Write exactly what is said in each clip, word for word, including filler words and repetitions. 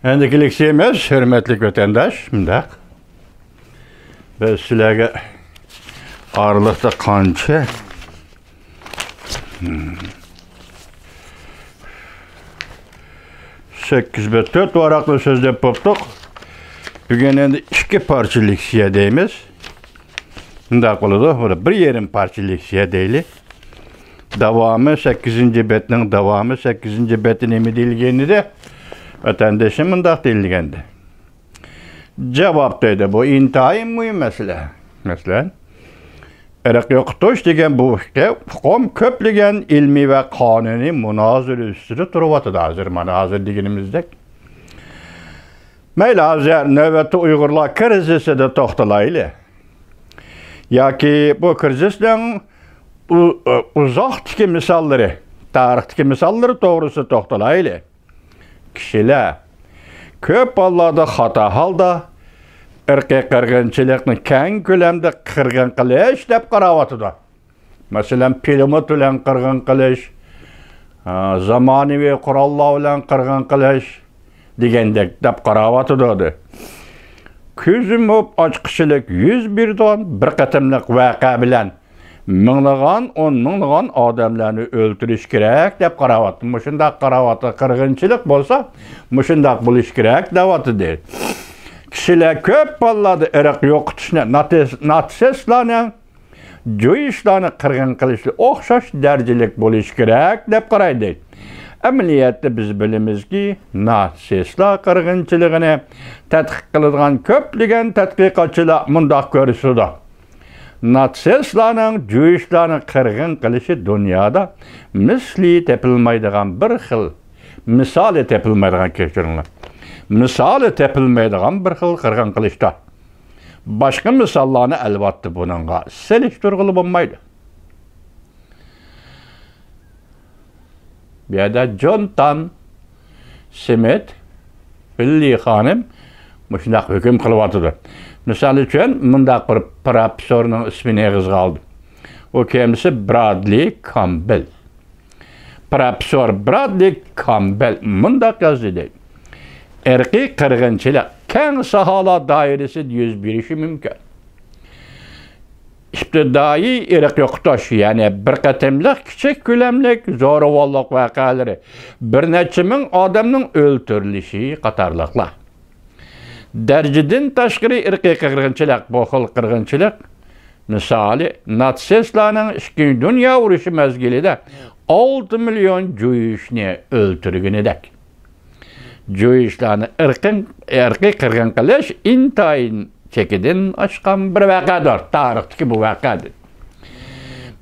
ئەندىكى لېكسىيەمىز، ھۆرمەتلىك ۋەتەنداش، مۇنداق. بىز سىلەرگە ئارىلىقتا قانچە؟ سەككىز بەت تۆت ۋاراقنى سۆزلەپ بوپتۇق. بۈگۈن ئەمدى ئىككى پارچە لېكسىيە دەيمىز. مۇنداق بولىدۇ، بۇنى بىر يېرىم پارچە لېكسىيە دەيلى. داۋامى، سەككىزىنچى بەتنىڭ داۋامى، سەككىزىنچى بەتتە نېمە دېيىلگەن ئىدى؟ ۋەتەندىشىم مۇنداق دېيىلگەندى. جاۋاب دەيدۇ، بۇ ئىنتايىن مۇھىم مەسىلە. مەسىلەن، ئىرق يوقىتىش دېگەن بۇ ئۇقۇم كۆپلىگەن ئىلمىي ۋە قانۇنىي مۇنازىرە ئۈستىدە تۇرۇۋاتىدۇ ھازىر، مانا ھازىر دېگىنىمىزدەك. مەيلى، ھازىر نۆۋەتتە ئۇيغۇرلار كىرىزىسىدا توختىلايلى. ياكى بۇ كىرىزىسنىڭ ئۇ-، ئۇزاقتىكى مىساللىرى، تارىختىكى مىساللىرى توغرىسىدا توختىلايلى. كىشىلەر كۆپ ھاللاردا خاتا ھالدا ئىرقىي قىرغىنچىلىقنى كەڭ كۆلەمدە قىرغىن قىلىش دەپ قاراۋاتىدۇ. مەسىلەن، پىلىموت بىلەن قىرغىن قىلىش، ئا، زامانىۋى قوراللار بىلەن قىرغىن قىلىش دېگەندەك دەپ قاراۋاتىدۇ. كۆزى يۇمۇپ ئاچقۇچىلىق يۈز بېرىدىغان بىر قېتىملىق ۋەقە بىلەن مىڭلىغان، ئون مىڭلىغان ئادەملەرنى ئۆلتۈرۈش كېرەك دەپ قاراۋاتىدۇ. مۇشۇنداق قاراۋاتىدۇ، قىرغىنچىلىق بولسا مۇشۇنداق بولۇش كېرەك دەۋاتىدۇ. كىشىلەر كۆپ ھاللاردا ئىرق يوقىتىشنى ناتس-، ناتسىستلارنىڭ جۇيىشلارنى قىرغىن قىلىشى ئوخشاش دەرىجىلىك بولۇشى كېرەك دەپ قارايدۇ. ئەمەلىيەتتە بىز بىلىمىزكى، ناتسىستلار قىرغىنچىلىقىنى تەتقىق قىلىدىغان كۆپلىگەن تەتقىقاتچىلار مۇنداق كۆرسىتىدۇ. ناتسىستلارنىڭ جۇيىشلارنى قىرغىن قىلىشى دۇنيادا مىسلى تېپىلمايدىغان بىر خىل، مىسالى تېپىلمايدىغان، كەچۈرۈڭلار، مىسالى تېپىلمايدىغان بىر خىل قىرغىن قىلىشتا. باشقا مىساللارنى ئەلۋەتتە بۇنىڭغا سېلىشتۇرغىلى بولمايدۇ. بۇ يەردە جون تان سمىت، بىللى خانىم مۇشۇنداق ھۆكۈم قىلىۋاتىدۇ. مىسال ئۈچۈن، مۇنداق بىر پروفېسسورنىڭ ئىسمىنى ئېغىزغا ئالدىم. ئۇ كىمسى؟ برادلى كامبېل. پروفېسسور برادلى كامبېل مۇنداق يازدى، دەيدۇ. ئىرقىي قىرغىنچىلىق كەڭ ساھالار دائىرىسىدە يۈز بېرىشى مۇمكىن. ئىپتىدائىي ئىرق يوقىتىش، يەنى بىر قېتىملىق كىچىك كۆلەملىك زوراۋانلىق ۋەقەلىرى، بىر نەچچە مىڭ ئادەمنىڭ ئۆلتۈرۈلۈشى قاتارلىقلار. دەرىجىدىن تاشقىرى ئىرقىي قىرغىنچىلىق، بۇ خىل قىرغىنچىلىق، مىسالى، ناتسىستلارنىڭ ئىككىنچى دۇنيا ئۇرۇشى مەزگىلىدە ئالتە مىليون جۇيىشنى ئۆلتۈرگىنىدەك. جۇيىشلارنى ئىرقىن-، ئىرقىي قىرغىن قىلىش ئىنتايىن چېكىدىن ئاشقان بىر ۋەقەدۇر، تارىختىكى بۇ ۋەقەدىن.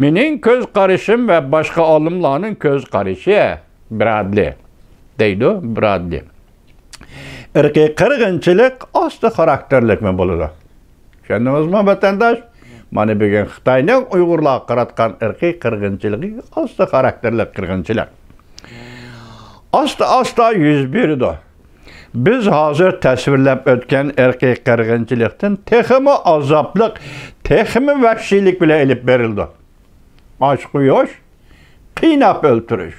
مېنىڭ كۆز قارىشىم ۋە باشقا ئالىملارنىڭ كۆز قارىشى، برادلى، دەيدۇ، برادلى. ئىرقىي قىرغىنچىلىق ئاستا خاراكتېرلىكمۇ بولىدۇ؟ چۈشەندىڭىزمۇ، ۋەتەنداش؟ مانا بۈگۈن خىتاينىڭ ئۇيغۇرلارغا قاراتقان ئىرقىي قىرغىنچىلىقى ئاستا خاراكتېرلىك قىرغىنچىلىق. ئاستا-ئاستا يۈز بېرىدۇ. بىز ھازىر تەسۋىرلەپ ئۆتكەن ئىرقىي قىرغىنچىلىقتىن تېخىمۇ ئازابلىق، تېخىمۇ ۋەھشىيلىك بىلەن ئېلىپ بېرىلىدۇ. ئاچ قويۇش، قىيناپ ئۆلتۈرۈش.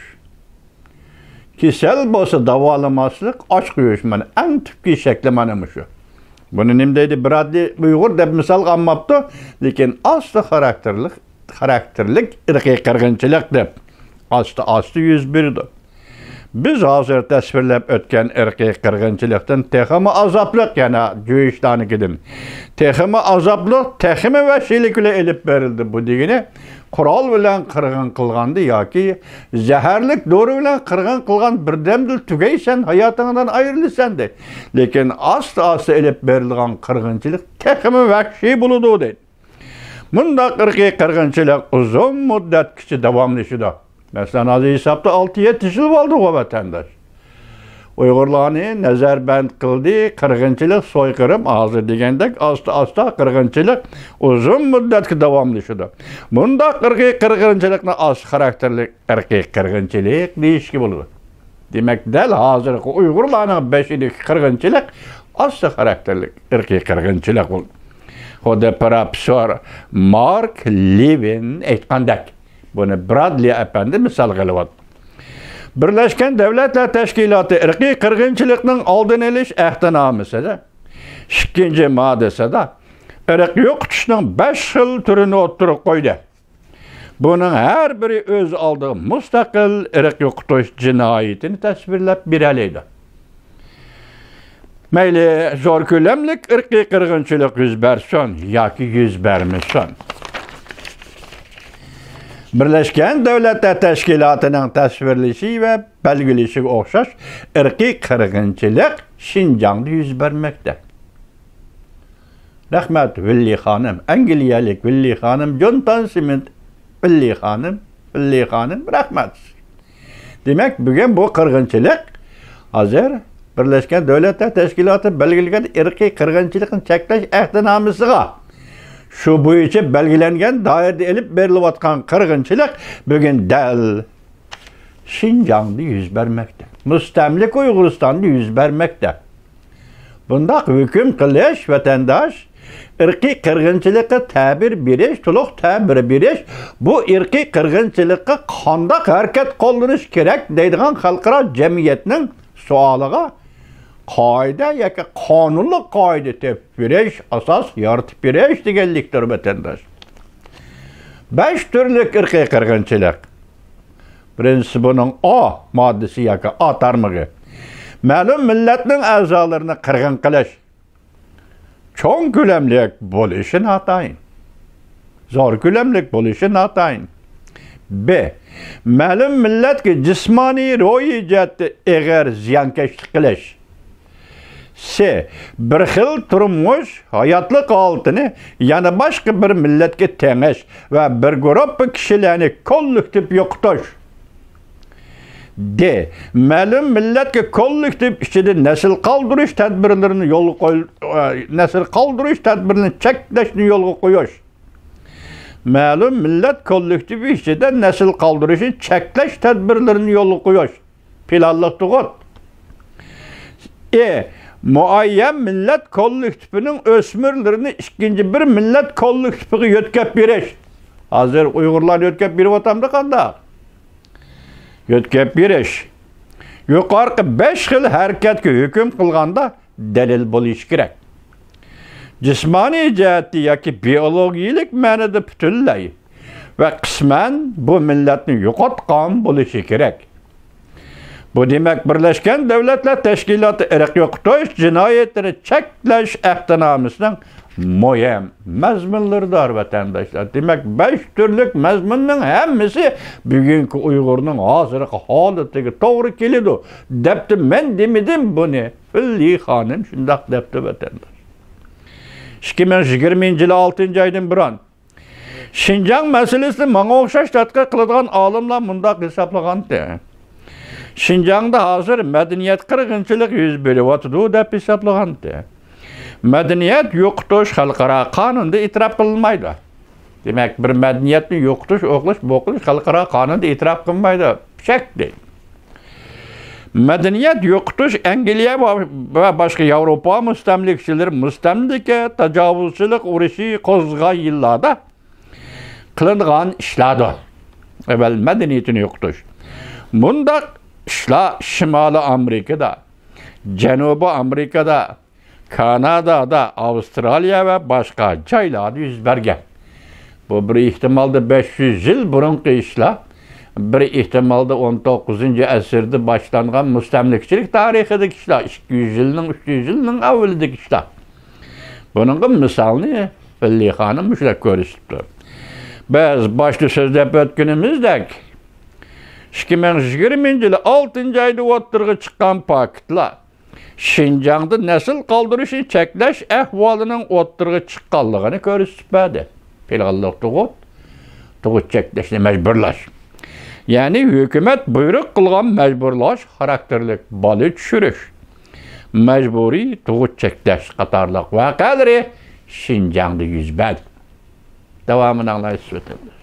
كېسەل بولسا داۋالىماسلىق، ئاچ قويۇش، مانا ئەڭ تۈپكى شەكلى مانا مۇشۇ. بۇنى نېمە دەيدۇ؟ برادلى ئۇيغۇر دەپ مىسالغا ئالماپتۇ، لېكىن ئاستا خاراكتېرلىق، خاراكتېرلىك ئىرقىي قىرغىنچىلىق دەپ ئاستا-ئاستا يۈز بېرىدۇ. بىز ھازىر تەسۋىرلەپ ئۆتكەن ئىرقىي قىرغىنچىلىقتىن تېخىمۇ ئازابلىق، يەنە جۇيىشلارنىڭكىدىن تېخىمۇ ئازابلىق، تېخىمۇ ۋەھشىيلىك بىلەن ئېلىپ بېرىلدى. بۇ دېگىنى، قورال بىلەن قىرغىن قىلغاندا ياكى زەھەرلىك دورا بىلەن قىرغىن قىلغان، بىردەمدىلا تۈگەيسەن، ھاياتىڭدىن ئايرىلىسەن، دەيدۇ. لېكىن ئاستا-ئاستا ئېلىپ بېرىلىدىغان قىرغىنچىلىق تېخىمۇ ۋەھشىي بولىدۇ، دەيدۇ. مۇنداق ئىرقىي قىرغىنچىلىق ئۇزۇن مۇددەتكىچە داۋاملىشىدۇ. مەسىلەن، ھازىر ھېسابتا ئالتە يەتتە يىل بولدىغۇ، ۋەتەنداش. ئۇيغۇرلارنى نەزەربەند قىلدى، قىرغىنچىلىق، سويقىرىم، ھازىر دېگەندەك ئاستا-ئاستا قىرغىنچىلىق ئۇزۇن مۇددەتكە داۋاملىشىدۇ. مۇنداق ئىرقىي قىرغىنچىلىقنى ئاستا خاراكتېرلىك ئىرقىي قىرغىنچىلىق دېيىشكە بولىدۇ. دېمەك، دەل ھازىرقى ئۇيغۇرلارنىڭ بېشىدىكى قىرغىنچىلىق ئاستا خاراكتېرلىك ئىرقىي قىرغىنچىلىق بولىدۇ. خۇددى پروفېسسور مارك لېۋىن ئېيتقاندەك، بۇنى برادلى ئەپەندى مىسالغا ئېلىۋاتىدۇ. بىرلەشكەن دۆلەتلەر تەشكىلاتى ئىرقىي قىرغىنچىلىقنىڭ ئالدىنى ئېلىش ئەھدىنامىسىدا ئىككىنچى ماددىسىدا ئىرق يوقىتىشنىڭ بەش خىل تۈرىنى ئوتتۇرىغا قويدى. بۇنىڭ ھەر بىرى ئۆز ئالدىغا مۇستەقىل ئىرق يوقىتىش جىنايىتىنى تەسۋىرلەپ بېرەلەيدۇ. مەيلى زور كۆلەملىك ئىرقىي قىرغىنچىلىق يۈز بەرسۇن ياكى يۈز بەرمىسۇن، بىرلەشكەن دۆلەتلەر تەشكىلاتىنىڭ تەسۋىرلىشى ۋە بەلگىلىشىگە ئوخشاش ئىرقىي قىرغىنچىلىق شىنجاڭدا يۈز بەرمەكتە. رەھمەت، ۋىللى خانىم، ئەنگلىيەلىك ۋىللى خانىم، جونتان سمىت، ۋىللى خانىم، ۋىللى خانىم، رەھمەت. دېمەك، بۈگۈن بۇ قىرغىنچىلىق ھازىر بىرلەشكەن دۆلەتلەر تەشكىلاتى بەلگىلىگەن ئىرقىي قىرغىنچىلىقنى چەكلەش ئەھدىنامىسىغا، شۇ بويىچە بەلگىلەنگەن دائىرىدە ئېلىپ بېرىلىۋاتقان قىرغىنچىلىق بۈگۈن دەل شىنجاڭدا يۈز بەرمەكتە. مۇستەملىكە ئۇيغۇرىستاندا يۈز بەرمەكتە. بۇنداق ھۆكۈم قىلىش، ۋەتەنداش، ئىرقىي قىرغىنچىلىققا تەبىر بېرىش، تولۇق تەبىر بېرىش، بۇ ئىرقىي قىرغىنچىلىققا قانداق ھەرىكەت قوللىنىش كېرەك دەيدىغان خەلقئارا جەمئىيەتنىڭ سوئالىغا قائىدە ياكى قانۇنلۇق قائىدە تېپىپ بېرىش، ئاساس يارىتىپ بېرىش دېگەنلىكتۇر، ۋەتەنداش. بەش تۈرلۈك ئىرقىي قىرغىنچىلىق. بىرىنچىسى، بۇنىڭ ئا ماددىسى ياكى ئا تارمىقى. مەلۇم مىللەتنىڭ ئەزالىرىنى قىرغىن قىلىش. چوڭ كۆلەملىك بولۇشى ناتايىن. زور كۆلەملىك بولۇشى ناتايىن. ب. مەلۇم مىللەتكە جىسمانىي، روھىي جەھەتتە ئېغىر زىيانكەشلىك قىلىش. س. بىر خىل تۇرمۇش، ھاياتلىق ھالىتىنى يەنە باشقا بىر مىللەتكە تېڭىش ۋە بىر گۇرۇپپا كىشىلەرنى كوللېكتىپ يوقىتىش. د. مەلۇم مىللەتكە كوللېكتىپ ئىچىدە نەسىل قالدۇرۇش تەدبىرلىرىنى يولغا قوي-، ئە، نەسىل قالدۇرۇش تەدبىرىنى چەكلەشنى يولغا قويۇش. مەلۇم مىللەت كوللېكتىپى ئىچىدە نەسىل قالدۇرۇشنى چەكلەش تەدبىرلىرىنى يولغا قويۇش. پىلانلىق تۇغۇت. ئې، مۇئەييەن مىللەت كوللېكتىپىنىڭ ئۆسمۈرلىرىنى ئىككىنچى بىر مىللەت كوللېكتىپىغا يۆتكەپ بېرىش. ھازىر ئۇيغۇرلارنى يۆتكەپ بېرىۋاتامدۇ قانداق؟ يۆتكەپ بېرىش. يۇقىرىقى بەش خىل ھەرىكەتكە ھۆكۈم قىلغاندا دەلىل بولۇشى كېرەك. جىسمانىي جەھەتتە ياكى بىئولوگىيىلىك مەنىدە پۈتۈنلەي ۋە قىسمەن بۇ مىللەتنى يوقاتقان بولۇشى كېرەك. بۇ دېمەك، بىرلەشكەن دۆلەتلەر تەشكىلاتى ئىرق يوقىتىش جىنايەتلىرى چەكلەش ئەھدىنامىسىنىڭ مۇھىم مەزمۇنلىرىدۇر، ۋەتەنداشلار. دېمەك، بەش تۈرلۈك مەزمۇننىڭ ھەممىسى بۈگۈنكى ئۇيغۇرنىڭ ھازىرقى ھالىتىگە توغرا كېلىدۇ، دەپتۇ. مەن دېمىدىم بۇنى. ۋىللى خانىم شۇنداق دەپتۇ، ۋەتەنداش. ئىككى مىڭ يىگىرمىنچى يىلى ئالتىنچى ئايدىن بۇرۇن شىنجاڭ مەسىلىسىنى ماڭا ئوخشاش تەتقىق قىلىدىغان ئالىملار مۇنداق ھېسابلىغانتى. شىنجاڭدا ھازىر مەدەنىيەت قىرغىنچىلىقى يۈز بېرىۋاتىدۇ دەپ ھېسابلىغانتى. مەدەنىيەت يوقىتىش خەلقئارا قانۇندا ئېتىراپ قىلىنمايدۇ. دېمەك، بىر مەدەنىيەتنى يوقىتىش، ئوقلىش، بوقلىش خەلقئارا قانۇندا ئېتىراپ قىلىنمايدۇ. پىشەك دەيدۇ. مەدەنىيەت يوقىتىش ئەنگلىيە ۋە، ۋە باشقا ياۋروپا مۇستەملىكىچىلىرى مۇستەملىكە، تاجاۋۇزچىلىق ئۇرۇشى قوزغىغان يىللاردا قىلىنغان ئىشلاردۇر. ئەۋەل مەدەنىيىتىنى يوقىتىش. مۇنداق ئىشلار شىمالىي ئامېرىكىدا، جەنۇبىي ئامېرىكىدا، كانادادا، ئاۋسترالىيە ۋە باشقا جايلاردا يۈز بەرگەن. بۇ بىر ئېھتىمالدا بەش يۈز يىل بۇرۇنقى ئىشلار، بىر ئېھتىمالدا ئون توققۇزىنچى ئەسىردە باشلانغان مۇستەملىكىچىلىك تارىخىدىكى ئىشلار، ئىككى يۈز يىلنىڭ، ئۈچ يۈز يىلنىڭ ئەۋۋىلىدىكى ئىشلار. بۇنىڭغا مىسالنى ۋىللى خانىم مۇشۇنداق كۆرسىتىپتۇ. بىز باشتا سۆزلەپ ئۆتكىنىمىزدەك، ئىككى مىڭ يىگىرمىنچى يىلى ئالتىنچى ئايدا ئوتتۇرىغا چىققان پاكىتلار شىنجاڭدا نەسىل قالدۇرۇشنى چەكلەش ئەھۋالىنىڭ ئوتتۇرىغا چىققانلىقىنى كۆرسىتىپ بەردى. پىلانلىق تۇغۇت، تۇغۇت چەكلەشنى مەجبۇرلاش. يەنى ھۆكۈمەت بۇيرۇق قىلغان مەجبۇرلاش خاراكتېرلىك بالا چۈشۈرۈش، مەجبۇرىي تۇغۇت چەكلەش قاتارلىق ۋەقەلىرى شىنجاڭدا يۈز بەردى. داۋامىنى ئاڭلايسىز، ۋەتەنداش.